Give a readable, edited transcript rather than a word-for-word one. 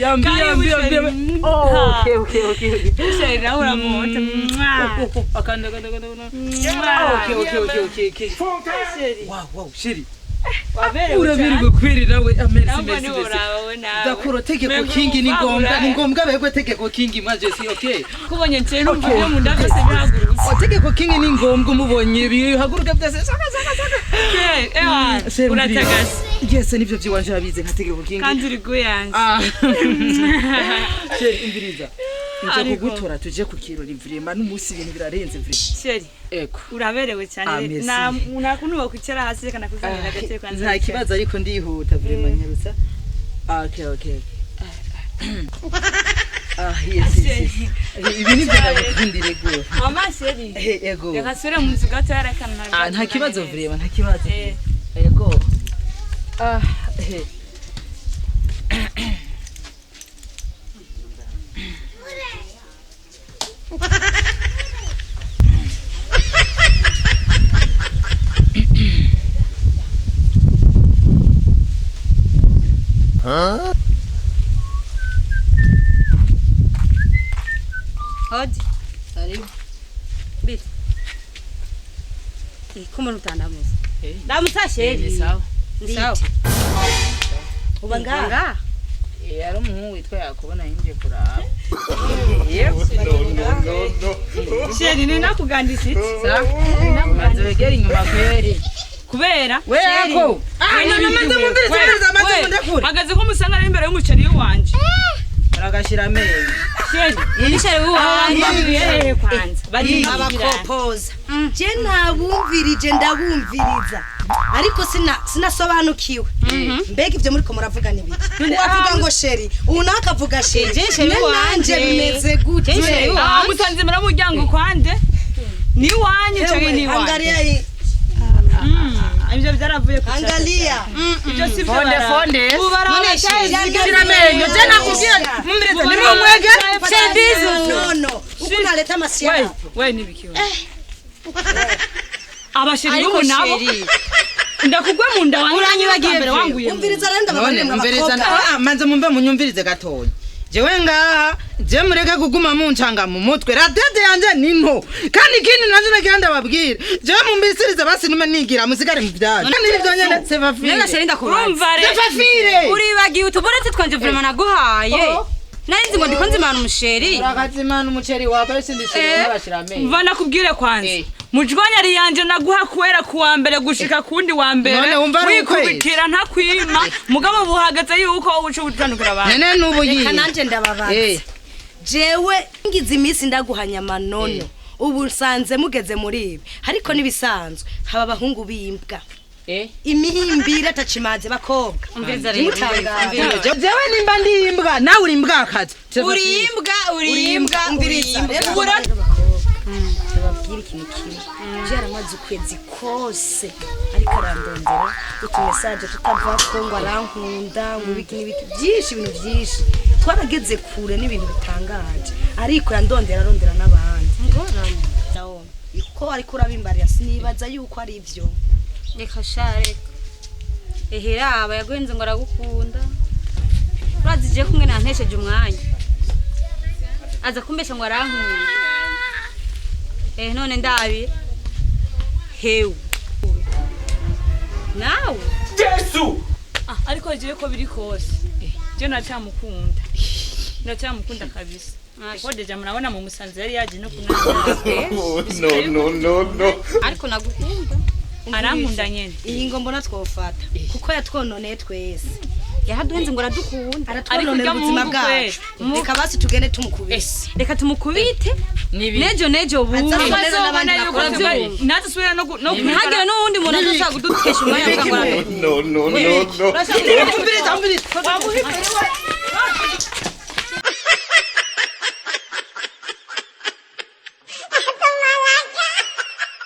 Yambi Karibu yambi yambi. chéri. Oh, okay okay okay. Chéri nawe uramota. Oh, oh, akanda akanda akanda. Mwah. Okay okay okay okay okay. Chéri. Wow wow, chéri. Waberewe Uraberwa kweri nawe. Ah, merci Ntabwo merci merci. ntiworaba we nawe. Dakuro tegeko Mbega king ni ngombwa, umuvabura. ni ngombwa begwe tegeko king majesty, okay. Kubonye nce numva ibyo mu nda byose bihagurutse. Oh, tegeko king ni ngombwa umubonye bihaguruka byose. Saka saka saka. Chéri, ewa, Chéri, uratagase. Yes, nivyo vyiwanje abize nka tegeko king. Kandi uri guyanze. Ah. Chéri, umviriza. Nje Ariko- kugutora tuje ku kirori vraiment n'umunsi ibintu birarenze vraiment. Chéri, Eko. uraberewe Ah, cyane. merci. Na nakuntu wakwicara hasi reka nakuzanira agatebe kwanza. Nta kibazo ariko ndihuta vraiment nyarutsa. Ah, okay okay. Ah, yes yes. yes. Ibi nivyo nagukundire go. Mama chéri. Ego. Reka nsubire mu nzu gato reka Ah, nta kibazo vraiment, nta kibazo. Eh. Ego. Ah, eh. Hodi. Karibu. Bite. Eh, kumbe utandamuza. Eh. Ndamusa chéri. Ni sawa. Ni sawa. Uba ngaha. Ngaha. Eh, ari umuhungu witwa Yakubona yinjiye kuraba. Chéri, ni nakugandisa iki? Sawa. Manze wegere inyuma kweri. Kubera We yako. Ah, none manze mumvirize mumvirize manze mundekure. Hagaze ko musanga ari imbere y'umuceri wanje. Baragashira amenyo. Chéri, Ni chéri abantu wanje. bavuye hehe kwanza? Bari Abakopoza. Je nabumvirije ndabumviriza. Ariko sina sinasobanukiwe. Mbega ibyo muri ko muravuga ni biki? Uwavuga ngo chéri, ubu nawe akavuga chéri. Je chéri Ne wanje. nanje bimeze gute? Je chéri wanje. Ah, musanze muri muryango kwande. Ni wanyu canke ni wanyu? Angalia hii. Ibyo byaravuye ku Angalia. Ibyo si byo. Fonde fonde. Ubara Shira amenyo. Je nakubwira mumvirize nimumwege. Chéri bizu. No no. Uko unaleta masiara. We nibikiwe. Abasheri Ariko b'ubu nabo chéri. ndakugwa mu nda wanjye Uranyibagiye mbere wanguye. Umviriza rero None ndababarire umviriza mw'abakobwa. ah, manze mumve munyumvirize gatoya. Jewe ngaha je mureke kuguma muncanga mu mutwe radede yanje ni nto kandi ikindi nanje nagira ndababwira jewe mumbisirize basi nume nigira musigare mu byanyu kandi nivyo nyene None sevafire chéri ndakubaza. Urumva re. sevafire Uribagiwe utuburetse twanje vraiment naguhaye. Nari nzi ngo ndiko nzimana umusheri. urakazimana umuceri wawe ariko sindishira nabashira amenyo Mva nakubwire kwanza. Eh. Mujwanya yanje naguha kuwera kuwa mbere gushika kundi wa mbere. None wumva ari ukwezi? Wikubitira ntakwima. Mugabo buhagaze yuko uca utandukira abantu. nene nubu Reka yiye nanje ndababaza. Eh. Jewe ngize iminsi ndaguhanya amanono. Ubu nsanze mugeze muri ibi. Ariko nibisanzwe haba abahungu b'imbwa. Eh. Imihimbira atacimaze bakobwa. Umviriza rero. Ntimutangare. Umviriza. Jewe nimba ndi imbwa nawe uri imbwakazi. Uri imbwa, uri imbwa, uri Umviriza. imbwa. Rero ndababwira ikintu kimwe. Je yaramaze ukwezi kose ariko arandondera utumesaje tutavako ngo arankunda ngo ibiki n'ibiki byinshi ibintu byinshi twarageze kure n'ibintu bitangaje ariko yandondera arondera n'abandi Ngorane. Naomi, ko ariko urabimbarira sinibaza yuko ari ibyo Reka sha reka. Ehera aba yaguhenze ngo aragukunda. Urazi je kumwe nantesheje umwanya. Aza kumbesha ngo arankunda. Eh none ndabi. Hewe. Nawe Ah, ariko jewe ko biri kose. Je nacyamukunda. Nacyamukunda kabisa. Kuko deja murabona mu musanze yari yaje no kunanira. No, no, no, no. ariko nagukunda. Arankunda nyene. iyi ngo mbona twofata kuko yatwononeye twese Yaraduhenze ngo aradukunda. aratwononera Ariko ubuzima ujya bwacu muhungu reka basi tugende tumukubise Reka tumukubite. Nejo nejo buwe. Azabonera n'abandi Azobona yuko bakobwa. tuba- natwe subira no no Ntihagire n'uwundi muntu azoshaka kudutesha umwanya ngo aradukunda. No, no, no, no. Umviriza umviriza.